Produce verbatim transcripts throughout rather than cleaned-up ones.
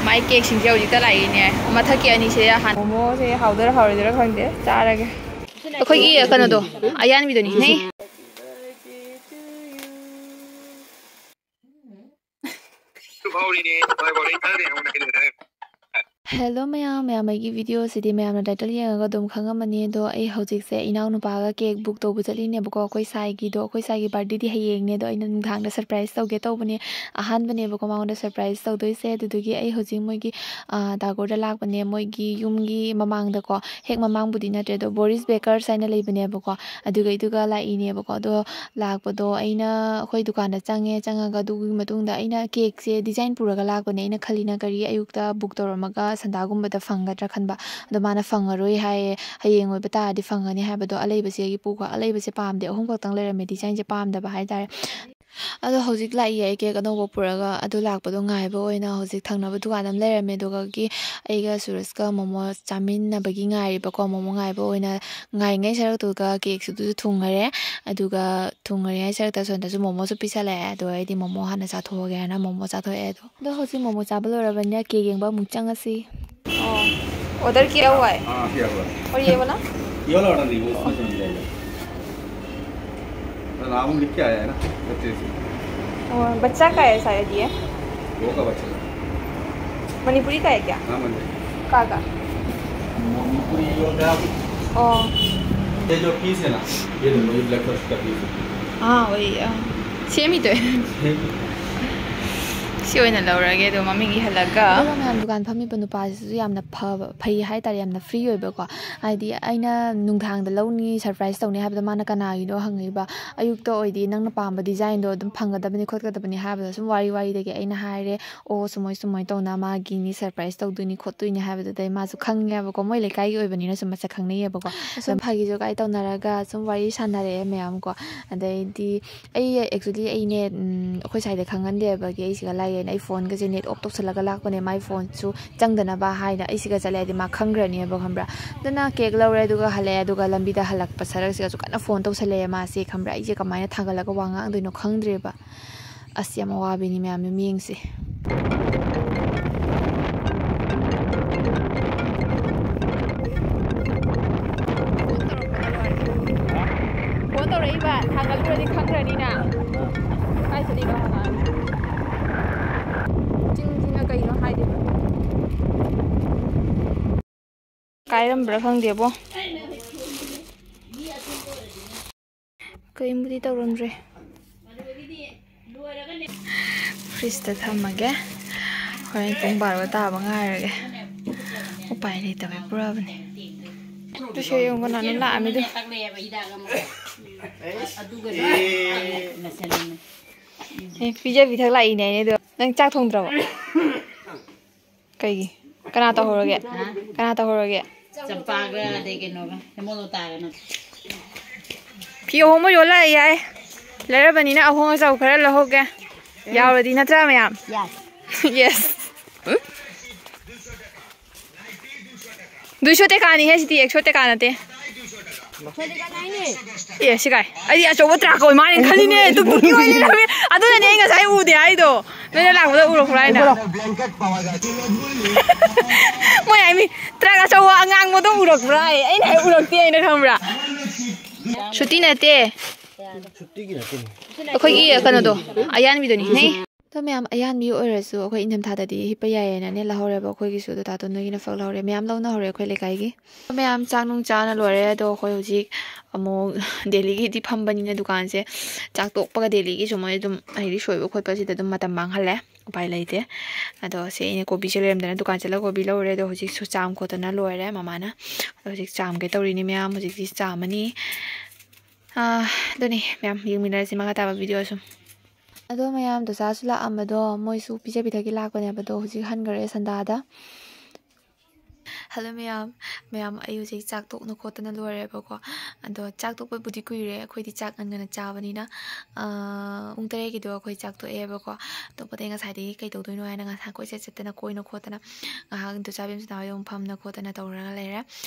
ꯃꯥꯏ ꯀꯦꯛꯁꯤꯡꯁꯦ ꯍꯧꯖꯤꯛꯇ ꯂꯥꯛꯏꯅꯦ꯫ ꯃꯊꯛꯀꯤ ꯑꯅꯤꯁꯦ ꯍꯥꯟ-, ꯃꯣꯃꯣꯁꯦ ꯍꯥꯎꯗꯣꯏꯔꯥ ꯍꯥꯎꯔꯣꯏꯗꯣꯏꯔꯥ ꯈꯪꯗꯦ꯫ ꯆꯥꯔꯒꯦ꯫ ꯑꯩꯈꯣꯏꯒꯤ ꯀꯩꯅꯣꯗꯣ, ꯑꯌꯥꯟꯕꯤꯗꯨꯅꯤ꯫ ꯅꯦ꯫ ꯍꯦꯜꯂꯣ ꯃꯌꯥꯝ, ꯃꯌꯥꯝ ꯑꯩꯒꯤ ꯚꯤꯗꯤꯑꯣꯁꯤꯗꯤ ꯃꯌꯥꯝꯅ ꯇꯥꯏꯇꯜ ꯌꯦꯡꯉꯒ ꯑꯗꯨꯝ ꯈꯪꯉꯝꯃꯅꯤ꯫ ꯑꯗꯣ ꯑꯩ ꯍꯧꯖꯤꯛꯁꯦ ꯏꯅꯥꯎꯅꯨꯄꯥꯒ ꯀꯦꯛ ꯕꯨꯛ ꯇꯧꯕ ꯆꯠꯂꯤꯅꯦꯕꯀꯣ꯫ ꯑꯩꯈꯣꯏ ꯁꯥꯏꯒꯤꯗꯣ, ꯑꯩꯈꯣꯏ ꯁꯥꯏꯒꯤ ꯕꯥꯔꯗꯦꯗꯤ ꯍꯌꯦꯡꯅꯦ꯫ ꯑꯗꯣ ꯑꯩꯅ ꯅꯨꯡꯗꯥꯡꯗ ꯁꯔꯄ꯭ꯔꯥꯏꯁ ꯇꯧꯒꯦ ꯇꯧꯕꯅꯦ꯫ ꯑꯍꯥꯟꯕꯅꯦꯕꯀꯣ ꯃꯉꯣꯟꯗ ꯁꯔꯄ꯭ꯔꯥꯏꯁ ꯇꯧꯗꯣꯏꯁꯦ꯫ ꯑꯗꯨꯗꯨꯒꯤ ꯑꯩ ꯍꯧꯖꯤꯛ ꯃꯣꯏꯒꯤ, ꯑ, ꯇꯥꯒꯣꯔꯗ ꯂꯥꯛꯄꯅꯦ꯫ ꯃꯣꯏꯒꯤ ꯌꯨꯝꯒꯤ ꯃꯃꯥꯡꯗꯀꯣ, ꯍꯦꯛ ꯃꯃꯥꯡꯕꯨꯗꯤ ꯅꯠꯇ꯭ꯔꯦ, ꯑꯗꯣ ꯕꯣꯔꯤꯁ ꯕꯦꯀꯔꯁ ꯍꯥꯏꯅ ꯂꯩꯕꯅꯦꯕꯀꯣ꯫ ꯑꯗꯨꯒꯩꯗꯨꯒ ꯂꯥꯛꯏꯅꯦꯕꯀꯣ꯫ ꯑꯗꯣ ꯂꯥꯛꯄꯗꯣ ꯑꯩꯅ ꯑꯩꯈꯣꯏ ꯗꯨꯀꯥꯟꯗ ꯆꯪꯉꯦ꯫ ꯆꯪꯉꯒ ꯑꯗꯨꯒꯤ ꯃꯇꯨꯡꯗ ꯑꯩꯅ ꯀꯦꯛꯁꯦ ꯗꯤꯖꯥꯏꯟ ꯄꯨꯔꯒ ꯂꯥꯛꯄꯅꯦ꯫ ꯑꯩꯅ ꯈꯜꯂꯤꯅ ꯀꯔꯤ, ꯑꯌꯨꯛꯇ ꯕꯨꯛ ꯇꯧꯔꯝꯃꯒ ꯁꯟꯗꯥꯒꯨꯝꯕꯗ ꯐꯪꯒꯗ꯭ꯔꯥ ꯈꯟꯕ꯫ ꯑꯗꯣ ꯃꯥꯅ ꯐꯪꯉꯔꯣꯏ ꯍꯥꯏꯌꯦ, ꯍꯌꯦꯡ ꯑꯣꯏꯕ ꯇꯥꯔꯗꯤ ꯐꯪꯒꯅꯤ ꯍꯥꯏꯕꯗꯣ꯫ ꯑꯂꯩꯕꯁꯦ ꯑꯩꯒꯤ ꯄꯨꯈꯣ-, ꯑꯂꯩꯕꯁꯦ ꯄꯥꯝꯗꯦ, ꯑꯍꯨꯝ ꯈꯛꯇꯪ ꯂꯩꯔꯝꯃꯦ, ꯗꯤꯖꯥꯏꯟꯁꯦ ꯄꯥꯝꯗꯕ ꯍꯥꯏꯇꯥꯔꯦ꯫ ꯑꯗꯣ ꯍꯧꯖꯤꯛ ꯂꯥꯛꯏꯌꯦ ꯑꯩ ꯀꯦꯛ ꯑꯅꯧꯕ ꯄꯨꯔꯒ꯫ ꯑꯗꯨ ꯂꯥꯛꯄꯗꯣ ꯉꯥꯏꯕ ꯑꯣꯏꯅ ꯍꯧꯖꯤꯛ ꯊꯪꯅꯕ ꯗꯨꯀꯥꯟ ꯑꯃ ꯂꯩꯔꯝꯃꯦ꯫ ꯑꯗꯨꯒꯤ ꯑꯩꯒ ꯁꯨꯔꯖꯀ ꯃꯣꯃꯣ ꯆꯥꯃꯤꯟꯅꯕꯒꯤ ꯉꯥꯏꯔꯤꯕꯀꯣ꯫ ꯃꯣꯃꯣ ꯉꯥꯏꯕ ꯑꯣꯏꯅ ꯉꯥꯏꯔꯤꯉꯩ ꯁꯔꯨꯛꯇꯨꯒ ꯀꯦꯛꯁꯨ ꯑꯗꯨꯁꯨ ꯊꯨꯡꯉꯔꯦ꯫ ꯑꯗꯨꯒ ꯊꯨꯡꯉꯔꯤꯉꯩ ꯁꯔꯨꯛꯇ ꯁꯣꯝꯗꯁꯨ ꯃꯣꯃꯣꯁꯨ ꯄꯤꯁꯜꯂꯛꯑꯦ꯫ ꯑꯗꯣ ꯑꯩꯗꯤ ꯃꯣꯃꯣ ꯍꯥꯟꯅ ꯆꯥꯊꯣꯛꯑꯒꯦ ꯍꯥꯏꯅ ꯃꯣꯃꯣ ꯆꯥꯊꯣꯛꯑꯦ꯫ ꯑꯗꯣ, ꯑꯗꯣ ꯍꯧꯖꯤꯛ ꯃꯣꯃꯣ ꯆꯥꯕ ꯂꯣꯏꯔꯕꯅꯤꯅ ꯀꯦꯛ ꯌꯦꯡꯕ ꯑꯃꯨꯛ ꯆꯪꯉꯁꯤ꯫ ꯑꯣ, ꯑꯣꯔꯗꯔ ꯀꯤꯌꯥ ꯍꯨꯋꯥ ꯍꯥꯏ? हाँ, किया हुआ है। और ये वाला? ये वाला ऑर्डर नहीं, वो उसमें से मिल जाएगा। नाम लिख के आया है ना, बच्चे से। और बच्चा का है शायद ये। वो का बच्चा? मणिपुरी का है क्या? हाँ, मणिपुरी। का का? मणिपुरी ये होता है। ओ। ये जो पीस है ना, ये देखो, ये ब्लैक फॉरेस्ट का पीस है। हाँ, वही, हाँ। सेम ही तो है। ꯁꯤ ꯑꯣꯏꯅ ꯂꯧꯔꯒꯦ, ꯑꯗꯣ ꯃꯃꯤꯡ ꯏꯍꯜꯂꯒ꯫ ꯑꯗꯨꯒ ꯃꯌꯥꯝ ꯗꯨꯀꯥꯟ ꯐꯝꯃꯤꯕ ꯅꯨꯄꯥꯁꯤꯁꯨ ꯌꯥꯝꯅ ꯐꯕ, ꯐꯩ ꯍꯥꯏꯇꯥꯔꯦ, ꯌꯥꯝꯅ ꯐ꯭ꯔꯤ ꯑꯣꯏꯕꯀꯣ꯫ ꯍꯥꯏꯗꯤ ꯑꯩꯅ ꯅꯨꯡꯗꯥꯡꯗ ꯂꯧꯅꯤ, ꯁꯔꯄ꯭ꯔꯥꯏꯁ ꯇꯧꯅꯤ ꯍꯥꯏꯕꯗ ꯃꯥꯅ ꯀꯅꯥꯒꯤꯅꯣ ꯍꯪꯉꯛꯏꯕ꯫ ꯑꯌꯨꯛꯇ ꯑꯣꯏꯗꯤ ꯅꯪꯅ ꯄꯥꯝꯕ ꯗꯤꯖꯥꯏꯟꯗꯣ ꯑꯗꯨꯝ ꯐꯪꯒꯗꯕꯅꯤ ꯈꯣꯠꯀꯗꯕꯅꯤ ꯍꯥꯏꯕꯗ ꯁꯨꯝ ꯋꯥꯔꯤ ꯋꯥꯔꯤꯗꯒꯤ ꯑꯩꯅ ꯍꯥꯏꯔꯦ, "ꯑꯣ, ꯁꯨꯃꯥꯏ ꯁꯨꯃꯥꯏ ꯇꯧꯅ ꯃꯥꯒꯤꯅꯤ, ꯁꯔꯄ꯭ꯔꯥꯏꯁ ꯇꯧꯗꯣꯏꯅꯤ ꯈꯣꯠꯇꯣꯏꯅꯤ" ꯍꯥꯏꯕꯗꯨꯗꯩ ꯃꯥꯁꯨ ꯈꯪꯉꯦꯕꯀꯣ, ꯃꯣꯏ ꯂꯩꯀꯥꯏꯒꯤ ꯑꯣꯏꯕꯅꯤꯅ ꯁꯨꯝ ꯃꯁꯛ ꯈꯪꯅꯩꯌꯦꯕꯀꯣ꯫ ꯁꯨꯝ ꯐꯥꯒꯤ ꯖꯣꯒꯥꯏ ꯇꯧꯅꯔꯒ ꯁꯨꯝ ꯋꯥꯔꯤ ꯁꯥꯟꯅꯔꯛꯑꯦ ꯃꯌꯥꯝ ꯀꯣ꯫ ꯑꯗꯩꯗꯤ ꯑꯩ, actually ꯑꯩꯅꯦ, ꯎꯝ, ꯑꯩꯈꯣꯏ ꯁ꯭ꯋꯥꯏꯗ ꯈꯪꯍꯟꯗꯦꯕꯒꯤ ꯑꯩ ꯁꯤꯒ ꯂꯥꯛꯑꯦꯅ ꯑꯩ ꯐꯣꯟꯒꯁꯦ ꯅꯦꯠ ꯑꯣꯐ ꯇꯧꯁꯜꯂꯒ ꯂꯥꯛꯄꯅꯦ꯫ ꯃꯥꯏ ꯐꯣꯟꯁꯨ ꯆꯪꯗꯅꯕ ꯍꯥꯏꯅ ꯑꯩ ꯁꯤꯒ ꯆꯠꯂꯦ ꯍꯥꯏꯗꯤ ꯃꯥ ꯈꯪꯈ꯭ꯔꯅꯦꯕ, ꯈꯪꯕ꯭ꯔꯥ? ꯑꯗꯨꯅ ꯀꯦꯛ ꯂꯧꯔꯦ, ꯑꯗꯨꯒ ꯍꯜꯂꯛꯑꯦ, ꯑꯗꯨꯒ ꯂꯝꯕꯤꯗ ꯍꯜꯂꯛꯄ ꯁꯔꯛꯁꯤꯒꯁꯨ ꯀꯟꯅ ꯐꯣꯟ ꯇꯧꯁꯜꯂꯛꯑꯦ ꯃꯥꯁꯦ, ꯈꯪꯕ꯭ꯔꯥ? ꯑꯩꯁꯦ ꯀꯃꯥꯏꯅ ꯊꯥꯒꯠꯂꯒ ꯋꯥ ꯉꯥꯡꯗꯣꯏꯅꯣ ꯈꯪꯗ꯭ꯔꯦꯕ꯫ ꯑꯁ, ꯌꯥꯝ ꯑꯋꯥꯕꯤꯅꯤ ꯃꯌꯥꯝ, ꯌꯨꯝ ꯌꯦꯡꯁꯦ꯫ ꯊꯥꯡꯒꯠꯂꯨꯔꯗꯤ ꯈꯪꯈ꯭ꯔꯅꯤꯅ꯫ ꯀꯥꯏ ꯆꯠꯂꯤꯅꯣ ꯍꯪꯉꯛꯑꯅꯤ꯫ ꯆꯤꯡꯁꯤꯅ ꯀꯩꯅꯣ ꯍꯥꯏꯗꯦꯕ꯫ ꯀꯥꯏꯔꯝꯕ꯭ꯔꯥ ꯈꯪꯗꯦꯕꯣ꯫ ꯀꯔꯤꯝꯕꯨꯗꯤ ꯇꯧꯔꯝꯗ꯭ꯔꯦ꯫ ꯐ꯭ꯔꯤꯖꯇ ꯊꯝꯃꯒꯦ꯫ ꯍꯣꯔꯦꯟ ꯄꯨꯡ ꯕꯥꯔꯣ ꯇꯥꯕ ꯉꯥꯏꯔꯒꯦ꯫ ꯎꯄꯥꯏ ꯂꯩꯇꯕꯩ ꯄꯨꯔꯛꯑꯕꯅꯦ꯫ ꯑꯗꯨꯁꯨ ꯌꯦꯡꯉꯨ ꯀꯅꯥꯅꯣ ꯂꯥꯛꯑꯝꯃꯤꯗꯣ꯫ ꯑꯦ, ꯄꯤꯖ ꯄꯤꯊꯛ ꯂꯥꯛꯏꯅꯦ ꯑꯩꯅꯦ ꯑꯗꯣ꯫ ꯅꯪ ꯆꯥꯛ ꯊꯣꯡꯗ꯭ꯔꯕꯣ? ꯀꯩꯒꯤ? ꯀꯅꯥ ꯇꯧꯍꯧꯔꯒꯦ? ꯀꯅꯥ ꯇꯧꯍꯧꯔꯒꯦ? ꯆꯝꯄꯥꯒ ꯑꯗꯩ ꯀꯩꯅꯣꯒ, ꯍꯦꯃꯣꯂꯣꯇꯥꯒꯅ꯫ ꯐꯤ ꯑꯍꯣꯡꯕ ꯌꯣꯜ ꯂꯥꯛꯑꯦ ꯌꯥꯏ꯫ ꯂꯩꯔꯕꯅꯤꯅ ꯑꯍꯣꯡ ꯑꯆꯥꯎ ꯈꯔ ꯂꯧꯍꯧꯒꯦ꯫ ꯌꯥꯎꯔꯗꯤ ꯅꯠꯇ꯭ꯔꯥ ꯃꯌꯥꯝ? ꯌꯥꯏ꯫ ꯌꯦꯁ꯫ ꯗꯨꯏꯁꯣ ꯇꯦꯀꯥꯅꯤꯍꯦ ꯁꯤꯗꯤ, ꯑꯦꯛꯁꯣ ꯇꯦꯀꯥ ꯅꯠꯇꯦ꯫ ꯑꯦ, ꯁꯤ ꯀꯥꯏ? ꯑꯩꯗꯤ ꯑꯆꯧꯕ ꯇ꯭ꯔꯥꯛꯀ ꯑꯣꯏ ꯃꯥꯜꯂꯦꯅ ꯈꯜꯂꯤꯅꯦ, ꯇꯨꯛ ꯇꯨꯛꯀꯤ ꯑꯣꯏ ꯂꯩꯔꯝꯃꯦ꯫ ꯑꯗꯨꯅꯅꯦ ꯑꯩ ꯉꯁꯥꯏ ꯎꯗꯦ ꯍꯥꯏꯗꯣ꯫ ꯅꯣꯏꯅ ꯂꯥꯛꯄꯗ ꯎꯔꯛꯄ꯭ꯔꯥ ꯍꯥꯏꯅ? ꯃꯣꯏ ꯍꯥꯏ ꯃꯤ ꯇ꯭ꯔꯥꯛ ꯑꯆꯧꯕ ꯑꯉꯥꯡꯕꯗꯣ ꯎꯔꯛꯄ꯭ꯔꯥ ꯍꯥꯏ꯫ ꯑꯩꯅ ꯍꯦꯛ ꯎꯔꯛꯇꯦ ꯍꯥꯏꯅ ꯈꯪꯕ꯭ꯔꯥ? ꯁꯨꯇꯤ ꯅꯠꯇꯦ꯫ ꯁꯨꯇꯤꯒꯤ ꯅꯠꯇꯦꯅꯦ꯫ ꯑꯩꯈꯣꯏꯒꯤ ꯀꯩꯅꯣꯗꯣ, ꯑꯌꯥꯟꯕꯤꯗꯨꯅꯤ꯫ ꯅꯦ꯫ ꯑꯗꯣ ꯃꯌꯥꯝ, ꯑꯌꯥꯟꯕꯤ ꯑꯣꯏꯔꯁꯨ ꯑꯩꯈꯣꯏ ꯏꯪꯊꯝꯊꯥꯗꯗꯤ ꯍꯤꯞꯄ ꯌꯥꯏꯌꯦꯅꯅꯦ ꯂꯧꯍꯧꯔꯦꯕ꯫ ꯑꯩꯈꯣꯏꯒꯤꯁꯨ ꯑꯗꯣ ꯇꯥꯇꯣꯟ ꯅꯣꯏꯒꯤꯅ ꯐꯛ ꯂꯧꯍꯧꯔꯦ꯫ ꯃꯌꯥꯝ ꯂꯧꯅꯍꯧꯔꯦ ꯑꯩꯈꯣꯏ ꯂꯩꯀꯥꯏꯒꯤ꯫ ꯃꯌꯥꯝ ꯆꯥꯛ ꯅꯨꯡ ꯆꯥꯅ ꯂꯣꯏꯔꯦ꯫ ꯑꯗꯣ ꯑꯩꯈꯣꯏ ꯍꯧꯖꯤꯛ ꯑꯃꯨꯛ ꯗꯦꯜꯂꯤꯒꯤꯗꯤ ꯐꯝꯕꯅꯤꯅ ꯗꯨꯀꯥꯟꯁꯦ ꯆꯥꯛ ꯇꯣꯛꯄꯒ ꯗꯦꯜꯂꯤꯒꯤꯁꯨ ꯃꯣꯏ ꯑꯗꯨꯝ ꯍꯥꯏꯗꯤ ꯁꯣꯏꯕ ꯈꯣꯠꯄꯁꯤꯗ ꯑꯗꯨꯝ ꯃꯇꯝ ꯃꯥꯡꯍꯜꯂꯦ꯫ ꯎꯄꯥꯏ ꯂꯩꯇꯦ꯫ ꯑꯗꯣ ꯁꯤ ꯑꯩꯅ ꯀꯣꯕꯤꯁꯦ ꯂꯩꯔꯝꯗꯅ ꯗꯨꯀꯥꯟ ꯆꯠꯂꯒ ꯀꯣꯕꯤ ꯂꯧꯔꯦ꯫ ꯑꯗꯣ ꯍꯧꯖꯤꯛꯁꯨ ꯆꯥꯝ ꯈꯣꯠꯇꯅ ꯂꯣꯏꯔꯦ ꯃꯃꯥꯅ꯫ ꯑꯗꯣ ꯍꯧꯖꯤꯛ ꯆꯥꯝꯒꯦ ꯇꯧꯔꯤꯅꯤ ꯃꯌꯥꯝ꯫ ꯍꯧꯖꯤꯛꯇꯤ ꯆꯥꯝꯃꯅꯤ꯫ ꯑꯥ, ꯑꯗꯨꯅꯤ ꯃꯌꯥꯝ, ꯌꯦꯡꯃꯤꯟꯅꯔꯁꯤ ꯃꯈꯥ ꯇꯥꯕ ꯚꯤꯗꯤꯑꯣꯁꯨ꯫ ꯑꯗꯣ ꯃꯌꯥꯝ ꯗꯣꯁꯥꯁꯨ ꯂꯥꯛꯑꯝꯕꯗꯣ ꯃꯣꯏꯁꯨ ꯄꯤꯖ ꯄꯤꯊꯛꯀꯤ ꯂꯥꯛꯄꯅꯦꯕ꯫ ꯑꯗꯣ ꯍꯧꯖꯤꯛ ꯍꯟꯈꯔꯦ ꯁꯟꯗꯥꯗ꯫ ꯍꯜꯂꯣ ꯃꯌꯥꯝ, ꯃꯌꯥꯝ ꯑꯩ ꯍꯧꯖꯤꯛ ꯆꯥꯛ ꯇꯣꯛꯅ ꯈꯣꯠꯇꯅ ꯂꯣꯏꯔꯦꯕꯀꯣ꯫ ꯑꯗꯣ ꯆꯥꯛ ꯇꯣꯛꯄꯕꯨꯗꯤ ꯀꯨꯏꯔꯦ, ꯑꯩꯈꯣꯏꯗꯤ ꯆꯥꯛ ꯉꯟ ꯉꯟꯅ ꯆꯥꯕꯅꯤꯅ꯫ ꯑꯥ, ꯄꯨꯡ ꯇꯔꯦꯠꯀꯤꯗꯣ ꯑꯩꯈꯣꯏ ꯆꯥꯛ ꯇꯣꯛꯑꯦꯕꯀꯣ꯫ ꯇꯣꯛꯄꯗꯒꯤ ꯉꯁꯥꯏꯗꯒꯤ ꯀꯩ ꯇꯧꯗꯣꯏꯅꯣ ꯍꯥꯏꯅ ꯉꯁꯥꯏ ꯀꯣꯏꯆꯠ ꯆꯠꯇꯅ ꯀꯣꯏꯅ ꯈꯣꯠꯇꯅ ꯉꯥꯏꯍꯥꯛ ꯏꯟꯗꯣꯆꯥ ꯕꯦꯝꯁꯤꯅꯥ ꯍꯣꯏꯗ ꯑꯃꯨꯛ ꯐꯝꯅ ꯈꯣꯠꯇꯅ ꯇꯧꯔꯒ ꯂꯩꯔꯦ꯫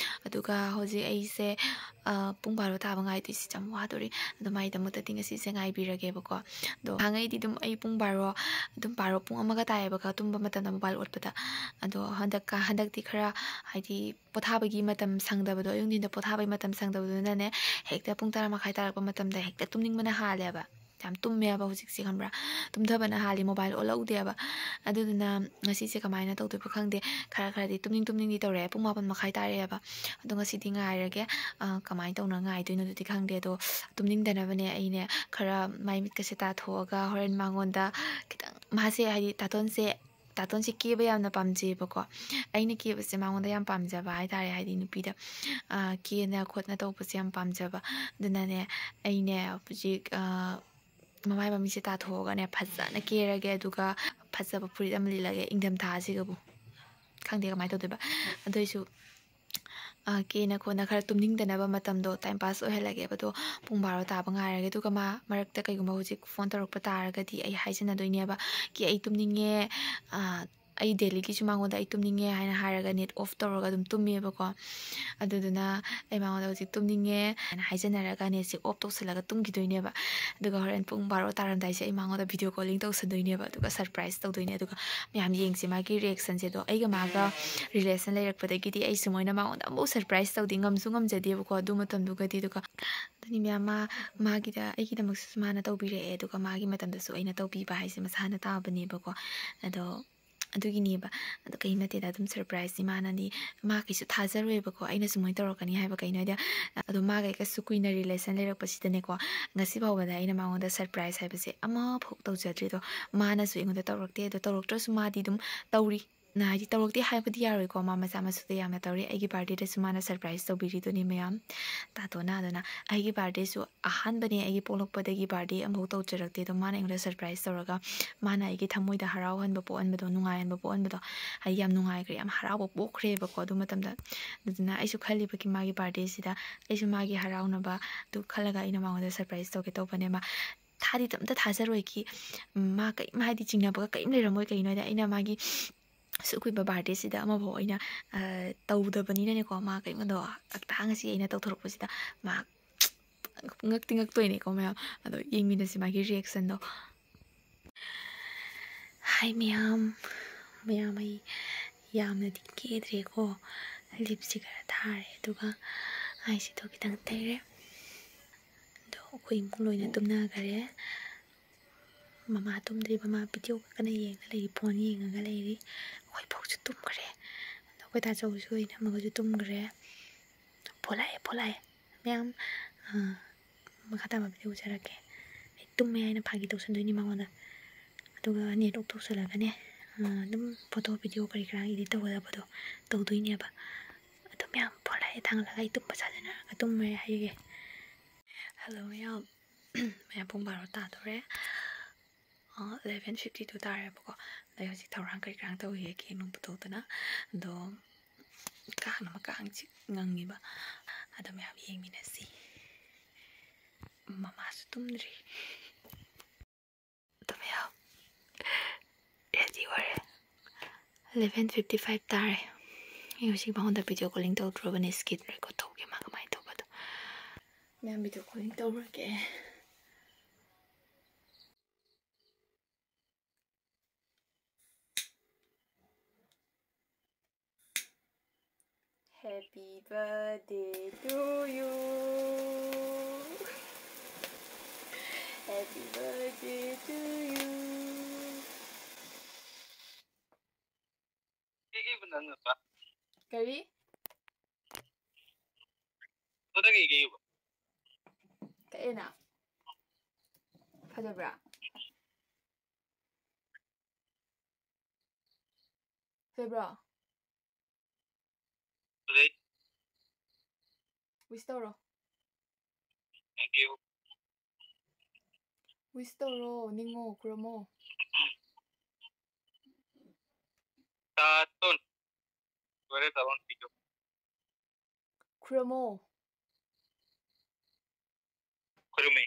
ꯑꯗꯨꯒ ꯍꯧꯖꯤꯛ ꯑꯩꯁꯦ, ꯑꯥ, ꯄꯨꯡ ꯕꯥꯔꯣ ꯇꯥꯕ ꯉꯥꯏꯗꯣꯏꯁꯦ ꯌꯥꯝ ꯋꯥꯗꯣꯔꯤ꯫ ꯑꯗꯣ ꯃꯥꯏꯗꯃꯛꯇꯗꯤ ꯉꯁꯤꯁꯦ ꯉꯥꯏꯕꯤꯔꯒꯦꯕꯀꯣ꯫ ꯑꯗꯣ ꯅꯍꯥꯟꯉꯩꯗꯤ ꯑꯗꯨꯝ ꯑꯩ ꯄꯨꯡ ꯕꯥꯔꯣ, ꯑꯗꯨꯝ ꯕꯥꯔꯣ ꯄꯨꯡ ꯑꯃꯒ ꯇꯥꯏꯌꯦꯕꯀꯣ ꯇꯨꯝꯕ ꯃꯇꯝꯗ ꯃꯣꯕꯥꯏꯜ ꯑꯣꯠꯄꯗ꯫ ꯑꯗꯣ ꯍꯟꯗꯛꯀ, ꯍꯟꯗꯛꯇꯤ ꯈꯔ ꯍꯥꯏꯗꯤ ꯄꯣꯊꯥꯕꯒꯤ ꯃꯇꯝ ꯁꯪꯗꯕꯗꯣ, ꯑꯌꯨꯛ ꯅꯨꯡꯊꯤꯟꯗ ꯄꯣꯊꯥꯕꯒꯤ ꯃꯇꯝ ꯁꯪꯗꯕꯗꯨꯅꯅꯦ, ꯍꯦꯛꯇ ꯄꯨꯡ ꯇꯔꯥ ꯃꯈꯥꯏ ꯇꯥꯔꯛꯄ ꯃꯇꯝꯗ ꯍꯦꯛꯇ ꯇꯨꯝꯅꯤꯡꯕꯅ ꯍꯥꯜꯂꯦꯕ꯫ ꯌꯥꯝ ꯇꯨꯝꯃꯦꯕ ꯍꯧꯖꯤꯛꯁꯦ, ꯈꯪꯕ꯭ꯔꯥ? ꯇꯨꯝꯊꯕꯅ ꯍꯥꯜꯂꯤ, ꯃꯣꯕꯥꯏꯜ ꯑꯣꯜꯍꯧꯗꯦꯕ꯫ ꯑꯗꯨꯗꯨꯅ ꯉꯁꯤꯁꯦ ꯀꯃꯥꯏꯅ ꯇꯧꯗꯣꯏꯕ ꯈꯪꯗꯦ, ꯈꯔ ꯈꯔꯗꯤ ꯇꯨꯝꯅꯤꯡ ꯇꯨꯝꯅꯤꯡꯗꯤ ꯇꯧꯔꯛꯑꯦ꯫ ꯄꯨꯡ ꯃꯥꯄꯟ ꯃꯈꯥꯏ ꯇꯥꯔꯛꯑꯦꯕ꯫ ꯑꯗꯣ ꯉꯁꯤꯗꯤ ꯉꯥꯏꯔꯒꯦ, ꯑ, ꯀꯃꯥꯏꯅ ꯇꯧꯅ ꯉꯥꯏꯗꯣꯏꯅꯣ ꯑꯗꯨꯗꯤ ꯈꯪꯗꯦ꯫ ꯑꯗꯣ ꯇꯨꯝꯅꯤꯡꯗꯅꯕꯅꯦ ꯑꯩꯅꯦ ꯈꯔ ꯃꯥꯏ ꯃꯤꯠꯀꯁꯦ ꯇꯥꯊꯣꯛꯑꯒ ꯍꯣꯔꯦꯟ ꯃꯉꯣꯟꯗ ꯈꯤꯇꯪ, ꯃꯥꯁꯦ ꯍꯥꯏꯗꯤ ꯇꯥꯇꯣꯟꯁꯦ, ꯇꯥꯇꯣꯟꯁꯦ ꯀꯦꯕ ꯌꯥꯝꯅ ꯄꯥꯝꯖꯩꯌꯦꯕꯀꯣ꯫ ꯑꯩꯅ ꯀꯦꯕꯁꯦ ꯃꯉꯣꯟꯗ ꯌꯥꯝ ꯄꯥꯝꯖꯕ ꯍꯥꯏꯇꯥꯔꯦ, ꯍꯥꯏꯗꯤ ꯅꯨꯄꯤꯗ, ꯑ, ꯀꯦꯅ ꯈꯣꯠꯅ ꯇꯧꯕꯁꯦ ꯌꯥꯝ ꯄꯥꯝꯖꯕ꯫ ꯑꯗꯨꯅꯅꯦ ꯑꯩꯅꯦ ꯍꯧꯖꯤꯛ, ꯑ, ꯃꯃꯥꯏ ꯃꯃꯤꯠꯁꯦ ꯇꯥꯊꯣꯛꯑꯒꯅꯦ ꯐꯖꯅ ꯀꯦꯔꯒꯦ, ꯑꯗꯨꯒ ꯐꯖꯕ ꯐꯨꯔꯤꯠ ꯑꯃ ꯂꯤꯠꯂꯒꯦ, ꯏꯪꯊꯝꯊꯥꯁꯤꯒꯕꯨ꯫ ꯈꯪꯗꯦ ꯀꯃꯥꯏꯅ ꯇꯧꯗꯣꯏꯕ꯫ ꯑꯗꯨꯏꯁꯨ, ꯑ, ꯀꯦꯅ ꯈꯣꯠꯅ ꯈꯔ ꯇꯨꯝꯅꯤꯡꯗꯅꯕ ꯃꯇꯝꯗꯣ time pass ꯑꯣꯏꯍꯜꯂꯒꯦꯕ꯫ ꯑꯗꯣ ꯄꯨꯡ ꯕꯥꯔꯣ ꯇꯥꯕ ꯉꯥꯏꯔꯒꯦ꯫ ꯑꯗꯨꯒ ꯃꯥ ꯃꯔꯛꯇ ꯀꯩꯒꯨꯝꯕ ꯍꯧꯖꯤꯛ ꯐꯣꯟ ꯇꯧꯔꯛꯄ ꯇꯥꯔꯒꯗꯤ ꯑꯩ ꯍꯥꯏꯖꯟꯅꯗꯣꯏꯅꯦꯕ, "ꯀꯦ, ꯑꯩ ꯇꯨꯝꯅꯤꯡꯉꯦ, ꯑ, ꯑꯩ ꯗꯦꯜꯂꯤꯒꯤꯁꯨ ꯃꯉꯣꯟꯗ ꯑꯩ ꯇꯨꯝꯅꯤꯡꯉꯦ ꯍꯥꯏꯅ ꯍꯥꯏꯔꯒ net off ꯇꯧꯔꯒ ꯑꯗꯨꯝ ꯇꯨꯝꯃꯦꯕꯀꯣ꯫ ꯑꯗꯨꯗꯨꯅ ꯑꯩ ꯃꯉꯣꯟꯗ ꯍꯧꯖꯤꯛ ꯇꯨꯝꯅꯤꯡꯉꯦ ꯍꯥꯏꯅ ꯍꯥꯏꯖꯟꯅꯔꯒ netꯁꯦ off ꯇꯧꯁꯜꯂꯒ ꯇꯨꯝꯈꯤꯗꯣꯏꯅꯦꯕ꯫ ꯑꯗꯨꯒ ꯍꯣꯔꯦꯟ ꯄꯨꯡ ꯕꯥꯔꯣ ꯇꯥꯔꯝꯗꯥꯏꯁꯦ ꯑꯩ ꯃꯉꯣꯟꯗ video calling ꯇꯧꯁꯟꯗꯣꯏꯅꯦꯕ, ꯑꯗꯨꯒ surprise ꯇꯧꯗꯣꯏꯅꯦ꯫ ꯑꯗꯨꯒ ꯃꯌꯥꯝ ꯌꯦꯡꯁꯦ ꯃꯥꯒꯤ reactionꯁꯦ꯫ ꯑꯗꯣ ꯑꯩꯒ ꯃꯥꯒ relation ꯂꯩꯔꯛꯄꯗꯒꯤꯗꯤ ꯑꯩ ꯁꯨꯃꯥꯏꯅ ꯃꯉꯣꯟꯗ ꯑꯃꯨꯛ surprise ꯇꯧꯗꯤ ꯉꯝꯁꯨ ꯉꯝꯖꯗꯦꯕꯀꯣ ꯑꯗꯨ ꯃꯇꯝꯗꯨꯒꯗꯤ꯫ ꯑꯗꯨꯒ ꯑꯗꯨꯅꯤ ꯃꯌꯥꯝ, ꯃꯥ, ꯃꯥꯒꯤꯗ, ꯑꯩꯒꯤꯗꯃꯛꯁꯨ ꯃꯥꯅ ꯇꯧꯕꯤꯔꯛꯑꯦ, ꯑꯗꯨꯒ ꯃꯥꯒꯤ ꯃꯇꯝꯗꯁꯨ ꯑꯩꯅ ꯇꯧꯕꯤꯕ ꯍꯥꯏꯁꯦ ꯃꯁꯥꯅ ꯇꯥꯕꯅꯦꯕꯀꯣ꯫ ꯑꯗꯣ ꯑꯗꯨꯒꯤꯅꯦꯕ꯫ ꯑꯗꯣ ꯀꯩꯝ ꯅꯠꯇꯦꯗ, ꯑꯗꯨꯝ surpriseꯅꯤ꯫ ꯃꯥꯅꯗꯤ, ꯃꯥ ꯀꯩꯁꯨ ꯊꯥꯖꯔꯣꯏꯕꯀꯣ ꯑꯩꯅ ꯁꯨꯃꯥꯏꯅ ꯇꯧꯔꯛꯀꯅꯤ ꯍꯥꯏꯕ꯫ ꯀꯩꯅꯣ ꯍꯥꯏꯗꯤ, ꯑꯗꯣ ꯃꯥꯒ ꯑꯩꯒꯁꯨ ꯀꯨꯏꯅ relation ꯂꯩꯔꯛꯄꯁꯤꯗꯅꯦꯀꯣ, ꯉꯁꯤ ꯐꯥꯎꯕꯗ ꯑꯩꯅ ꯃꯉꯣꯟꯗ surprise ꯍꯥꯏꯕꯁꯦ ꯑꯃꯐꯥꯎ ꯇꯧꯖꯗ꯭ꯔꯤꯗꯣ꯫ ꯃꯥꯅꯁꯨ ꯑꯩꯉꯣꯟꯗ ꯇꯧꯔꯛꯇꯦ, ꯑꯗꯣ ꯇꯧꯔꯛꯇ꯭ꯔꯁꯨ ꯃꯥꯗꯤ ꯑꯗꯨꯝ ꯇꯧꯔꯤ꯫ ꯅ ꯍꯥꯏꯗꯤ ꯇꯧꯔꯛꯇꯦ ꯍꯥꯏꯕꯗꯤ ꯌꯥꯔꯣꯏꯀꯣ, ꯃꯥ ꯃꯆꯥ ꯃꯁꯨꯗ ꯌꯥꯝꯅ ꯇꯧꯔꯤ꯫ ꯑꯩꯒꯤ birthdayꯗꯁꯨ ꯃꯥꯅ surprise ꯇꯧꯕꯤꯔꯤꯗꯨꯅꯤ ꯃꯌꯥꯝ꯫ ꯇꯥꯇꯣꯅ ꯑꯗꯨꯅ ꯑꯩꯒꯤ birthdayꯁꯨ ꯑꯍꯥꯟꯕꯅꯦ, ꯑꯩꯒꯤ ꯄꯣꯛꯂꯛꯄꯗꯒꯤ birthday ꯑꯃꯐꯥꯎ ꯇꯧꯖꯔꯛꯇꯦ꯫ ꯑꯗꯣ ꯃꯥꯅ ꯑꯩꯉꯣꯟꯗ surprise ꯇꯧꯔꯒ ꯃꯥꯅ ꯑꯩꯒꯤ ꯊꯃꯣꯏꯗ ꯍꯔꯥꯎꯍꯟꯕ ꯄꯣꯛꯍꯟꯕꯗꯣ, ꯅꯨꯡꯉꯥꯏꯍꯟꯕ ꯄꯣꯛꯍꯟꯕꯗꯣ, ꯍꯥꯏꯗꯤ ꯌꯥꯝ ꯅꯨꯡꯉꯥꯏꯈ꯭ꯔꯦ, ꯌꯥꯝ ꯍꯔꯥꯎꯕ ꯄꯣꯛꯈ꯭ꯔꯦꯕꯀꯣ ꯑꯗꯨ ꯃꯇꯝꯗ꯫ ꯑꯗꯨꯗꯨꯅ ꯑꯩꯁꯨ ꯈꯜꯂꯤꯕꯀꯤ ꯃꯥꯒꯤ birthdayꯁꯤꯗ ꯑꯩꯁꯨ ꯃꯥꯒꯤ ꯍꯔꯥꯎꯅꯕ ꯑꯗꯨ ꯈꯜꯂꯒ ꯑꯩꯅ ꯃꯉꯣꯟꯗ surprise ꯇꯧꯒꯦ ꯇꯧꯕꯅꯦ꯫ ꯃꯥ ꯊꯥꯗꯤ ꯑꯝꯇ ꯊꯥꯖꯔꯣꯏꯀꯤ, ꯃꯥ ꯀꯔꯤꯝ ꯍꯥꯏꯗꯤ ꯆꯤꯡꯅꯕꯒ ꯀꯔꯤꯝ ꯂꯩꯔꯝꯃꯣꯏ꯫ ꯀꯩꯒꯤꯅꯣ ꯍꯥꯏꯗꯤ ꯑꯩꯅ ꯃꯥꯒꯤ ꯑꯁꯨꯛ ꯀꯨꯏꯕ birthdayꯁꯤꯗ ꯑꯃꯐꯥꯎ ꯑꯩꯅ, ꯑ, ꯇꯧꯗꯕꯅꯤꯅꯅꯦꯀꯣ, ꯃꯥ ꯀꯔꯤꯝꯀꯗꯣ ꯑꯇꯥꯡ ꯑꯁꯤ ꯑꯩꯅ ꯇꯧꯊꯣꯔꯛꯄꯁꯤꯗ ꯃꯥ ꯉꯛꯇꯤ ꯉꯛꯇꯣꯏꯅꯦꯀꯣ ꯃꯌꯥꯝ꯫ ꯑꯗꯣ ꯌꯦꯡꯃꯤꯟꯅꯁꯤ ꯃꯥꯒꯤ reactionꯗꯣ꯫ Hi ꯃꯌꯥꯝ, ꯃꯌꯥꯝ ꯑꯩ ꯌꯥꯝꯅꯗꯤ ꯀꯦꯗ꯭ꯔꯦꯀꯣ꯫ ꯂꯤꯞꯁꯤ ꯈꯔ ꯊꯥꯔꯦ, ꯑꯗꯨꯒ ꯑꯥꯏꯁꯦꯗꯣ ꯈꯤꯇꯪ ꯇꯩꯔꯦ꯫ ꯑꯗꯣ ꯑꯩꯈꯣꯏ ꯏꯃꯨꯡ ꯂꯣꯏꯅ ꯇꯨꯝꯅꯈꯔꯦ꯫ ꯃꯃꯥ ꯇꯨꯝꯗ꯭ꯔꯤ, ꯃꯃꯥ ꯚꯤꯗꯤꯑꯣ ꯀꯟꯅ ꯌꯦꯡꯉ ꯂꯩꯔꯤ, ꯐꯣꯟ ꯌꯦꯡꯉꯒ ꯂꯩꯔꯤ꯫ ꯑꯩꯈꯣꯏ ꯕꯣꯛꯁꯨ ꯇꯨꯝꯈ꯭ꯔꯦ꯫ ꯑꯗꯣ ꯑꯩꯈꯣꯏ ꯇꯥꯆꯧꯁꯨ, ꯏꯅꯝꯃꯒꯁꯨ ꯇꯨꯝꯈ꯭ꯔꯦ꯫ ꯐꯣꯟ ꯂꯥꯛꯑꯦ, ꯐꯣꯟ ꯂꯥꯛꯑꯦ꯫ ꯃꯌꯥꯝ, ꯑ, ꯃꯈꯥ ꯇꯥꯕ ꯚꯤꯗꯤꯑꯣ ꯎꯖꯔꯛꯀꯦ꯫ ꯑꯩ ꯇꯨꯝꯃꯦ ꯍꯥꯏꯅ ꯐꯥꯒꯤ ꯇꯧꯁꯟꯗꯣꯏꯅꯤ ꯃꯉꯣꯟꯗ꯫ ꯑꯗꯨꯒ ꯅꯦꯠ ꯑꯣꯐ ꯇꯧꯁꯜꯂꯒꯅꯦ, ꯑ, ꯑꯗꯨꯝ ꯐꯣꯇꯣ ꯚꯤꯗꯤꯑꯣ ꯀꯔꯤ ꯀꯔꯥ ꯏꯗꯤꯠ ꯇꯧꯒꯗꯕꯗꯣ ꯇꯧꯗꯣꯏꯅꯦꯕ꯫ ꯑꯗꯨ ꯃꯌꯥꯝ ꯐꯣꯟ ꯂꯥꯛꯑꯦ ꯊꯥꯡꯒꯠꯂꯒ ꯑꯩ ꯇꯨꯝꯕ ꯆꯥꯖꯅꯔꯒ ꯇꯨꯝꯃꯦ ꯍꯥꯏꯔꯒꯦ꯫ ꯍꯜꯂꯣ ꯃꯌꯥꯝ꯫ ꯃꯌꯥꯝ ꯄꯨꯡ ꯕꯥꯔꯣ ꯇꯥꯗꯣꯔꯦ꯫ ꯑ, eleven fifty two ꯇꯥꯔꯦꯕꯀꯣ꯫ ꯑꯗꯩ ꯍꯧꯖꯤꯛ ꯊꯧꯔꯥꯡ ꯀꯔꯤ ꯀꯔꯥꯡ ꯇꯧꯔꯤꯌꯦ, ꯀꯦꯛ ꯅꯨꯡ ꯄꯨꯊꯣꯛꯇꯅ꯫ ꯑꯗꯣ ꯀꯥꯡꯅ ꯃꯀꯥꯡ ꯆꯤꯛ ꯉꯪꯉꯤꯕ꯫ ꯑꯗꯣ ꯃꯌꯥꯝ ꯌꯦꯡꯃꯤꯟꯅꯁꯤ꯫ ꯃꯃꯥꯁꯨ ꯇꯨꯝꯗ꯭ꯔꯤ꯫ ꯑꯗꯣ ꯃꯌꯥꯝ ꯔꯦꯗꯤ ꯑꯣꯏꯔꯦ꯫ Eleven fifty five ꯇꯥꯔꯦ꯫ ꯑꯩ ꯍꯧꯖꯤꯛ ꯃꯉꯣꯟꯗ ꯚꯤꯗꯤꯑꯣ ꯀꯣꯂꯤꯡ ꯇꯧꯗ꯭ꯔꯣꯕꯅꯦ, ꯁ꯭ꯀꯤꯟ ꯔꯦꯀꯣꯔꯗ ꯇꯧꯒꯦ ꯃꯥ ꯀꯃꯥꯏꯅ ꯇꯧꯕꯗꯣ꯫ ꯃꯌꯥꯝ ꯚꯤꯗꯤꯑꯣ ꯀꯣꯂꯤꯡ ꯇꯧꯔꯒꯦ꯫ Happy birthday to you. Happy birthday to you. ꯀꯔꯤ? ꯀꯛꯑꯦꯅ? ꯐꯖꯕ꯭ꯔꯥ? ꯐꯖꯕ꯭ꯔꯣ? ꯐꯖꯩ꯫ Wish ꯇꯧꯔꯣ꯫ Thank you. Wish ꯇꯧꯔꯣ, ꯅꯤꯡꯉꯣ, ꯈꯨꯔꯨꯝꯃꯣ꯫ ꯇꯥꯇꯣꯟ꯫ ꯂꯣꯏꯔꯦ, ꯇꯥꯇꯣꯟ ꯚꯤꯗꯤꯑꯣ꯫ ꯈꯨꯔꯨꯝꯃꯣ꯫ ꯈꯨꯔꯨꯝꯃꯦ꯫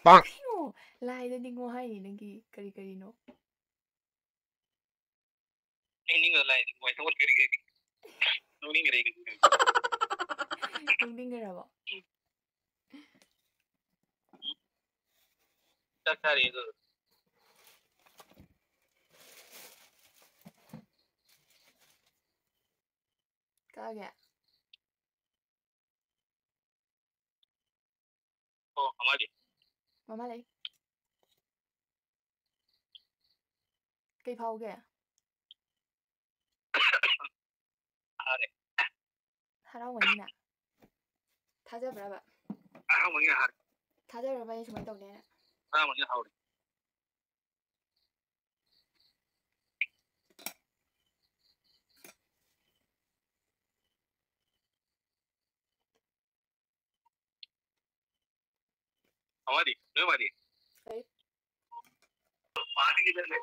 ꯄꯥꯛ꯫ ꯀꯩꯅꯣ? ꯂꯥꯏꯗ ꯅꯤꯡꯉꯣ ꯍꯥꯏꯅꯤ, ꯅꯪꯒꯤ ꯀꯔꯤ ꯀꯔꯤꯅꯣ? ꯑꯩ ꯅꯤꯡꯉꯣ ꯂꯥꯏ ꯅꯤꯡꯉꯣ ꯍꯥꯏ, ꯀꯔꯤ ꯀꯔꯤ? ꯅꯣꯛꯅꯤꯡꯒꯔꯦ ꯑꯩ꯫ ꯅꯣꯛꯅꯤꯡꯒꯔꯕꯣ? ꯆꯥꯛ ꯆꯥꯔꯤ ꯑꯗꯨ꯫ ꯇꯥꯒꯦ? ꯑꯣ, ꯃꯃꯥꯗꯤ? ꯃꯃꯥ ꯂꯩ꯫ ꯀꯩ ꯐꯥꯎꯒꯦ? ꯍꯥꯔꯦ꯫ ꯍꯔꯥꯎꯕꯅꯤꯅ꯫ ꯊꯥꯖꯕ꯭ꯔꯕ? ꯍꯔꯥꯎꯕꯅꯤꯅ ꯍꯥꯔꯦ꯫ ꯊꯥꯖꯕ꯭ꯔꯕ ꯑꯩꯅ ꯁꯨꯃꯥꯏꯅ ꯇꯧꯅꯦꯅ? ꯍꯔꯥꯎꯕꯅꯤꯅ ꯍꯥꯎꯔꯦ꯫ ꯃꯃꯥꯗꯤ? ꯅꯣꯏ ꯃꯥꯗꯤ? ꯂꯩ꯫ ꯃꯥꯗꯤ ꯀꯩꯗ ꯂꯩ?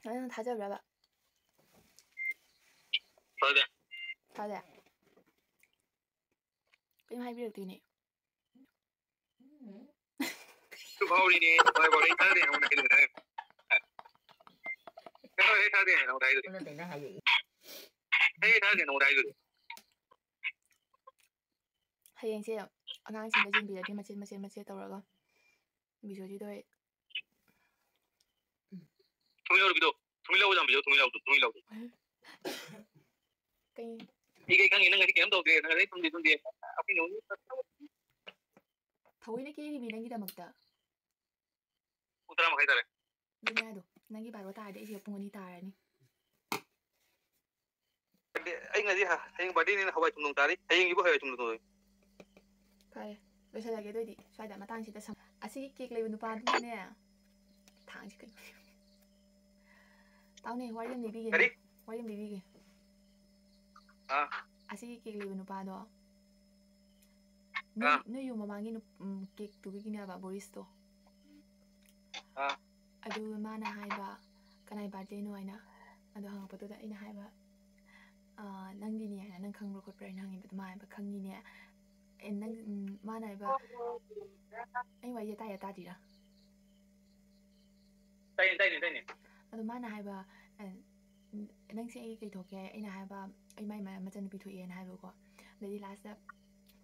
ꯅꯪ ꯊꯥꯖꯕ꯭ꯔꯕ? ꯊꯥꯖꯗꯦ꯫ ꯊꯥꯖꯗꯦ? ꯀꯩꯝ ꯍꯥꯏꯕꯤꯔꯛꯇꯦꯅꯦ꯫ ꯑꯗꯨ ꯐꯥꯎꯔꯤꯅꯦ, ꯍꯣꯏ, ꯐꯥꯎꯔꯤ, ꯊꯥꯖꯗꯦ, ꯅꯉꯣꯟꯗ ꯍꯥꯏꯗꯣꯏꯅꯦ꯫ ꯅꯪ ꯍꯣꯏ, ꯊꯥꯖꯗꯦ, ꯅꯉꯣꯟꯗ ꯍꯥꯏꯗꯣꯏꯅꯦ꯫ ꯑꯩꯉꯣꯟꯗ ꯀꯩꯅꯣ ꯍꯥꯏꯔꯛꯏ꯫ ꯑꯩ ꯊꯥꯖꯗꯦ, ꯅꯉꯣꯟꯗ ꯍꯥꯏꯗꯣꯏꯅꯦ꯫ ꯍꯌꯦꯡꯁꯦ ꯑꯉꯥꯡꯁꯤꯡꯗ ꯌꯦꯡꯕꯤꯔꯗꯤ ꯃꯆꯦꯠ, ꯃꯆꯦꯠ, ꯃꯆꯦꯠ ꯇꯧꯔꯒ ꯕꯤꯁꯣꯖꯤꯠ ꯍꯣꯏ꯫ ꯊꯨꯝ ꯌꯥꯎꯔꯕꯤꯗꯣ, ꯊꯨꯝ ꯂꯧꯕ ꯌꯥꯝꯕꯤꯗꯣ, ꯊꯨꯝ ꯂꯧꯗꯣ, ꯊꯨꯝ ꯂꯧꯗꯣ꯫ ꯀꯩ? ꯑꯩ ꯀꯩ ꯈꯪꯉꯤ, ꯅꯪ ꯉꯁꯤ ꯀꯩꯝ ꯇꯧꯗꯦ, ꯅꯪ ꯉꯁꯤ ꯊꯨꯝꯗꯤ ꯊꯨꯝꯗꯦ꯫ ꯑꯩꯈꯣꯏ ꯅꯣꯡ ꯊꯑꯣꯏꯅ ꯀꯦꯔꯤꯃꯤ ꯅꯪꯒꯤꯗꯃꯛꯇ꯫ ꯄꯨꯡ ꯇꯔꯥ ꯃꯈꯥꯏ ꯇꯥꯔꯦ꯫ ꯑꯗꯨꯅꯦ ꯍꯥꯏꯗꯣ, ꯅꯪꯒꯤ ꯕꯥꯔꯣ ꯇꯥꯔꯗꯤ ꯑꯩꯁꯦ ꯄꯨꯡ ꯑꯅꯤ ꯇꯥꯔꯅꯤ꯫ ꯑꯩ ꯉꯁꯤ ꯍ-, ꯍꯌꯦꯡ ꯕꯥꯔꯗꯦꯅꯤꯅ ꯍꯋꯥꯏ ꯊꯣꯡ ꯊꯣꯡ ꯇꯥꯔꯤ꯫ ꯍꯌꯦꯡꯒꯤꯕꯨ ꯍꯋꯥꯏ ꯊꯣꯡ ꯊꯣꯡ ꯇꯥꯔꯤ꯫ ꯐꯔꯦ, ꯂꯣꯏꯁꯤꯜꯂꯒꯦ ꯑꯗꯨꯑꯣꯏꯗꯤ꯫ ꯁ꯭ꯋꯥꯏꯗ ꯃꯇꯥꯡꯁꯤꯗ ꯁꯝ-, ꯑꯁꯤꯒꯤ ꯀꯦꯛ ꯂꯩꯕ ꯅꯨꯄꯥꯗꯨꯅꯅꯦ, ꯊꯥꯡꯁꯤ ꯀꯩꯅꯣ? ꯇꯥꯎꯅꯦ, ꯋꯥꯔꯤ ꯑꯃ ꯂꯤꯕꯤꯒꯦꯅꯦ꯫ ꯀꯔꯤ? ꯋꯥꯔꯤ ꯑꯃ ꯂꯤꯕꯤꯒꯦ꯫ ꯑꯥ꯫ ꯑꯁꯤꯒꯤ ꯀꯦꯛ ꯂꯩꯕ ꯅꯨꯄꯥꯗꯣ, ꯅꯣꯏ, ꯑꯥ꯫ ꯅꯣꯏ ꯌꯨꯝ ꯃꯃꯥꯡꯒꯤ ꯅꯨꯞ-, ꯎꯝ, ꯀꯦꯛꯇꯨꯒꯤꯅꯦꯕ, ꯕꯣꯔꯤꯁꯇꯣ꯫ ꯑꯥ꯫ ꯑꯗꯨ ꯃꯥꯅ ꯍꯥꯏꯕ, "ꯀꯅꯥꯏ ꯕꯥꯔꯗꯦꯅꯣ?" ꯍꯥꯏꯅ꯫ ꯑꯗꯣ ꯍꯪꯉꯛꯄꯗꯨꯗ ꯑꯩꯅ ꯍꯥꯏꯕ, "ꯑꯥ, ꯅꯪꯒꯤꯅꯦ" ꯍꯥꯏꯅ꯫ "ꯅꯪ ꯈꯪꯕ꯭ꯔꯥ ꯈꯣꯠꯄ꯭ꯔꯥ?" ꯍꯥꯏꯅ ꯍꯪꯉꯦꯕ꯫ ꯑꯗꯨ ꯃꯥ ꯍꯥꯏꯕ, "ꯈꯪꯉꯤꯅꯦ"꯫ ꯑꯦ, ꯅꯪ, ꯎꯝ, ꯃꯥꯅ ꯍꯥꯏꯕ, ꯑꯩ ꯋꯥꯔꯤꯁꯦ ꯇꯥꯏꯔ ꯇꯥꯗ꯭ꯔꯤꯔꯥ? ꯇꯥꯏꯅꯦ, ꯇꯥꯏꯅꯦ, ꯇꯥꯏꯅꯦ꯫ ꯑꯗꯣ ꯃꯥꯅ ꯍꯥꯏꯕ, ꯑ, "ꯅꯪꯁꯦ ꯑꯩꯒꯤ ꯀꯩ ꯊꯣꯛꯀꯦ?" ꯑꯩꯅ ꯍꯥꯏꯕ, "ꯑꯩ ꯃꯥꯏ ꯃ-, ꯃꯆꯟꯅꯨꯄꯤ ꯊꯣꯛꯑꯦꯅ" ꯍꯥꯏꯕꯀꯣ꯫ ꯑꯗꯩꯗꯤ ꯂꯥꯁꯇ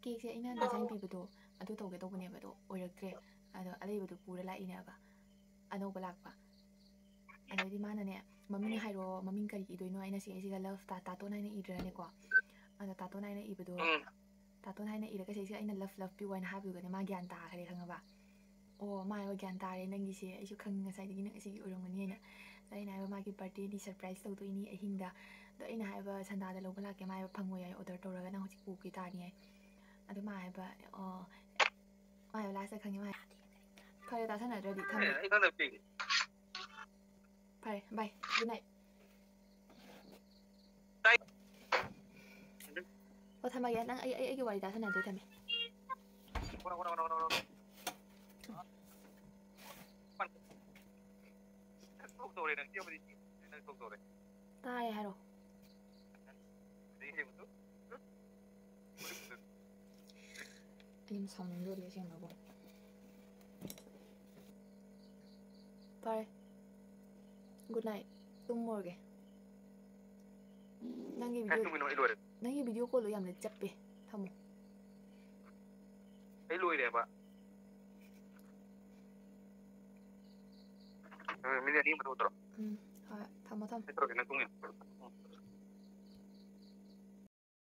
ꯀꯦꯛꯁꯦ ꯑꯩꯅ ꯗꯤꯖꯥꯏꯟ ꯄꯤꯕꯗꯣ ꯑꯗꯨ ꯇꯧꯒꯦ ꯇꯧꯕꯅꯦꯕ, ꯑꯗꯣ ꯑꯣꯏꯔꯛꯇ꯭ꯔꯦ꯫ ꯑꯗꯣ ꯑꯂꯩꯕꯗꯣ ꯄꯨꯔ ꯂꯥꯛꯏꯅꯦꯕ, ꯑꯅꯧꯕ ꯂꯥꯛꯄ꯫ ꯑꯗꯩꯗꯤ ꯃꯥꯅꯅꯦ, "ꯃꯃꯤꯡ ꯍꯥꯏꯔꯛꯑꯣ, ꯃꯃꯤꯡ ꯀꯔꯤ ꯏꯗꯣꯏꯅꯣ?" ꯑꯩꯅ ꯁꯤꯒꯩꯁꯤꯒ ꯂꯞ ꯇꯥꯇꯣꯟ ꯍꯥꯏꯅ ꯏꯗ꯭ꯔꯅꯦꯀꯣ꯫ ꯑꯗꯣ ꯇꯥꯇꯣꯟ ꯍꯥꯏꯅ ꯏꯕꯗꯣ, ꯎꯝ ꯇꯥꯇꯣꯟ ꯍꯥꯏꯅ ꯏꯔꯒ ꯁꯤꯒꯩꯁꯤꯒ ꯑꯩꯅ "ꯂꯞ ꯂꯞ ꯄꯤꯌꯨ" ꯍꯥꯏꯅ ꯍꯥꯏꯕꯗꯨꯒꯅꯦ, ꯃꯥ ꯒ꯭ꯌꯥꯟ ꯇꯥꯈ꯭ꯔꯦ, ꯈꯪꯉꯕ? "ꯑꯣ, ꯃꯥ ꯍꯥꯏꯕ ꯒ꯭ꯌꯥꯟ ꯇꯥꯔꯦ ꯅꯪꯒꯤꯁꯦ, ꯑꯩꯁꯨ ꯈꯪꯉꯤ ꯉꯁꯥꯏꯗꯒꯤ ꯅꯪ ꯑꯁꯤꯒꯤ ꯑꯣꯏꯔꯝꯒꯅꯤ" ꯍꯥꯏꯅ꯫ ꯑꯗ ꯑꯩꯅ ꯍꯥꯏꯕ, "ꯃꯥꯒꯤ ꯕꯥꯔꯗꯦꯅꯤ, ꯁꯔꯄ꯭ꯔꯥꯏꯁ ꯇꯧꯗꯣꯏꯅꯤ ꯑꯍꯤꯡꯗ, ꯑꯗꯣ ꯑꯩꯅ ꯍꯥꯏꯕ ꯁꯟꯗꯥꯗ ꯂꯧꯕ ꯂꯥꯛꯀꯦ, ꯃꯥ ꯍꯥꯏꯕ ꯐꯪꯉꯣꯏ ꯍꯥꯏ, ꯑꯣꯔꯗꯔ ꯇꯧꯔꯒ ꯅꯪ ꯍꯧꯖꯤꯛ ꯄꯨꯒꯦ ꯇꯥꯔꯅꯤ" ꯍꯥꯏ꯫ ꯑꯗꯨ ꯃꯥ ꯍꯥꯏꯕ, ꯑꯣ, ꯃꯥ ꯍꯥꯏꯕ ꯂꯥꯁꯇ ꯈꯪꯉꯤ, ꯃꯥ ꯍꯥꯏꯕ, "ꯐꯔꯦ, ꯇꯥꯁꯟꯅꯗ꯭ꯔꯗꯤ ꯊꯝꯃꯦ"꯫ ꯑꯩ ꯈꯪꯗ ꯄꯤꯒꯦ꯫ ꯐꯔꯦ, ꯕꯥꯏ, ꯒꯨꯗ ꯅꯥꯏꯠ꯫ ꯑꯣ, ꯊꯝꯃꯒꯦ꯫ ꯅꯪ ꯑꯩ, ꯑꯩ, ꯑꯩꯒꯤ ꯋꯥꯔꯤ ꯇꯥꯁꯟꯅꯗ꯭ꯔꯦ, ꯊꯝꯃꯦ꯫ ꯇꯥꯔꯦ ꯍꯥꯏꯔꯣ꯫ ꯑꯩ ꯌꯥꯝ ꯁꯥꯎꯅꯤꯡꯗꯣꯔꯤ ꯑꯁꯦꯡꯕꯀꯣ꯫ ꯐꯔꯦ꯫ Good night. ꯇꯨꯝꯃꯨꯔꯒꯦ꯫ ꯅꯪꯒꯤ ꯚꯤꯗꯤꯑꯣ, ꯅꯪꯒꯤ ꯚꯤꯗꯤꯑꯣ ꯀꯣꯜꯗꯣ ꯌꯥꯝꯅ ꯆꯞꯄꯦ꯫ ꯊꯝꯃꯣ꯫ ꯑꯩ ꯂꯣꯏꯔꯦꯕ꯫ ꯎꯝ, ꯃꯤꯅꯤꯠ ꯑꯅꯤ ꯑꯃ ꯇꯧꯗ꯭ꯔꯣ? ꯎꯝ, ꯍꯣꯏ, ꯊꯝꯃꯣ, ꯊꯝꯃꯣ꯫ ꯑꯩ ꯇꯧꯔꯒꯦ, ꯅꯪ ꯇꯨꯝꯃꯨ꯫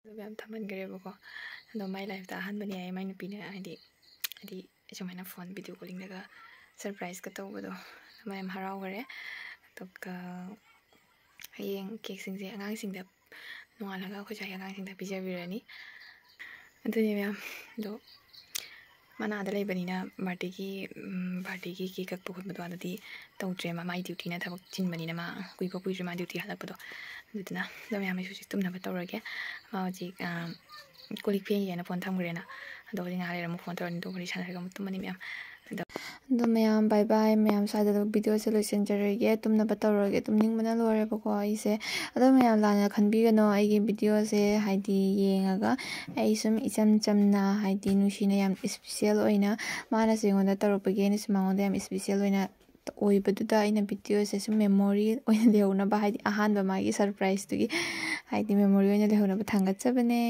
ꯑꯗꯨꯒ ꯌꯥꯝ ꯊꯝꯍꯟꯈ꯭ꯔꯦꯕꯀꯣ꯫ ꯑꯗꯣ ꯃꯥꯏ ꯂꯥꯏꯐꯇ ꯑꯍꯥꯟꯕꯅꯦ ꯍꯥꯏꯌꯦ, ꯃꯥꯏ ꯅꯨꯄꯤꯅ, ꯍꯥꯏꯗꯤ, ꯍꯥꯏꯗꯤ ꯁꯨꯃꯥꯏꯅ ꯐꯣꯟ ꯚꯤꯗꯤꯑꯣ ꯀꯣꯂꯤꯡꯗꯒ ꯁꯔꯄ꯭ꯔꯥꯏꯖꯀ ꯇꯧꯕꯗꯣ꯫ ꯃꯥ ꯌꯥꯝ ꯍꯔꯥꯎꯈꯔꯦ꯫ ꯑꯗꯨꯒ ꯍꯌꯦꯡ ꯀꯦꯛꯁꯤꯡꯁꯦ ꯑꯉꯥꯡꯁꯤꯡꯗ, ꯅꯣꯡꯉꯥꯜꯂꯒ ꯑꯩꯈꯣꯏ ꯁ꯭ꯋꯥꯏꯒꯤ ꯑꯉꯥꯡꯁꯤꯡꯗ ꯄꯤꯖꯕꯤꯔꯅꯤ꯫ ꯑꯗꯨꯅꯦ ꯃꯌꯥꯝ꯫ ꯑꯗꯣ ꯃꯥꯅ ꯑꯥꯗ ꯂꯩꯕꯅꯤꯅ ꯕꯥꯔꯗꯦꯒꯤ, ꯎꯝ, ꯕꯥꯔꯗꯦꯒꯤ ꯀꯦꯛ ꯀꯛꯄ ꯈꯣꯠꯄꯗꯣ ꯑꯥꯗꯗꯤ ꯇꯧꯗ꯭ꯔꯦ꯫ ꯃꯥ, ꯃꯥꯏ ꯗ꯭ꯌꯨꯇꯤꯅ ꯊꯕꯛ ꯆꯤꯟꯕꯅꯤꯅ, ꯃꯥ ꯀꯨꯏꯕ ꯀꯨꯏꯗ꯭ꯔꯤ ꯃꯥ ꯗ꯭ꯌꯨꯇꯤ ꯍꯜꯂꯛꯄꯗꯣ꯫ ꯑꯗꯨꯗꯨꯅ ꯑꯗꯣ ꯃꯌꯥꯝ, ꯑꯩꯁꯨ ꯍꯧꯖꯤꯛ ꯇꯨꯝꯅꯕ ꯇꯧꯔꯒꯦ꯫ ꯃꯥ ꯍꯧꯖꯤꯛ, ꯑ, ꯀꯣꯜ ꯂꯤꯛ ꯐꯦꯡꯒꯦꯅ ꯐꯣꯟ ꯊꯝꯈ꯭ꯔꯦꯅ꯫ ꯑꯗꯣ ꯍꯧꯖꯤꯛ ꯉꯥꯏꯍꯥꯛ ꯂꯩꯔ ꯑꯃꯨꯛ ꯐꯣꯟ ꯇꯧꯔꯅꯤ, ꯑꯗꯨꯒ ꯋꯥꯔꯤ ꯁꯥꯟꯅꯔꯒ ꯑꯃꯨꯛ ꯇꯨꯝꯃꯅꯤ ꯃꯌꯥꯝ꯫ ꯑꯗꯣ, ꯑꯗꯣ ꯃꯌꯥꯝ, ꯕꯥꯏ ꯕꯥꯏ꯫ ꯃꯌꯥꯝ ꯁ꯭ꯋꯥꯏꯗ ꯑꯗꯨꯝ ꯚꯤꯗꯤꯑꯣꯁꯦ ꯂꯣꯏꯁꯤꯟꯖꯔꯒꯦ, ꯇꯨꯝꯅꯕ ꯇꯧꯔꯒꯦ꯫ ꯇꯨꯝꯅꯤꯡꯕꯅ ꯂꯣꯏꯔꯦꯕꯀꯣ ꯑꯩꯁꯦ꯫ ꯑꯗꯣ ꯃꯌꯥꯝ ꯂꯥꯟꯅ ꯈꯟꯕꯤꯒꯅꯣ, ꯑꯩꯒꯤ ꯚꯤꯗꯤꯑꯣꯁꯦ ꯍꯥꯏꯗꯤ ꯌꯦꯡꯉꯒ ꯑꯩ ꯁꯨꯝ ꯏꯆꯝ ꯆꯝꯅ, ꯍꯥꯏꯗꯤ ꯅꯨꯡꯁꯤꯅ, ꯌꯥꯝ ꯏꯁꯄꯤꯁꯦꯜ ꯑꯣꯏꯅ ꯃꯥꯅꯁꯨ ꯑꯩꯉꯣꯟꯗ ꯇꯧꯔꯛꯄꯒꯤ ꯑꯩꯅꯁꯨ ꯃꯉꯣꯟꯗ ꯌꯥꯝ ꯏꯁꯄꯤꯁꯦꯜ ꯑꯣꯏꯅ ꯑꯣꯏꯕꯗꯨꯗ ꯑꯩꯅ ꯚꯤꯗꯤꯑꯣꯁꯦ ꯁꯨꯝ ꯃꯦꯃꯣꯔꯤ ꯑꯣꯏꯅ ꯂꯩꯍꯧꯅꯕ, ꯍꯥꯏꯗꯤ ꯑꯍꯥꯟꯕ ꯃꯥꯒꯤ ꯁꯔꯄ꯭ꯔꯥꯏꯖꯇꯨꯒꯤ, ꯍꯥꯏꯗꯤ ꯃꯦꯃꯣꯔꯤ ꯑꯣꯏꯅ ꯂꯩꯍꯧꯅꯕ ꯊꯥꯡꯒꯠꯆꯕꯅꯦ꯫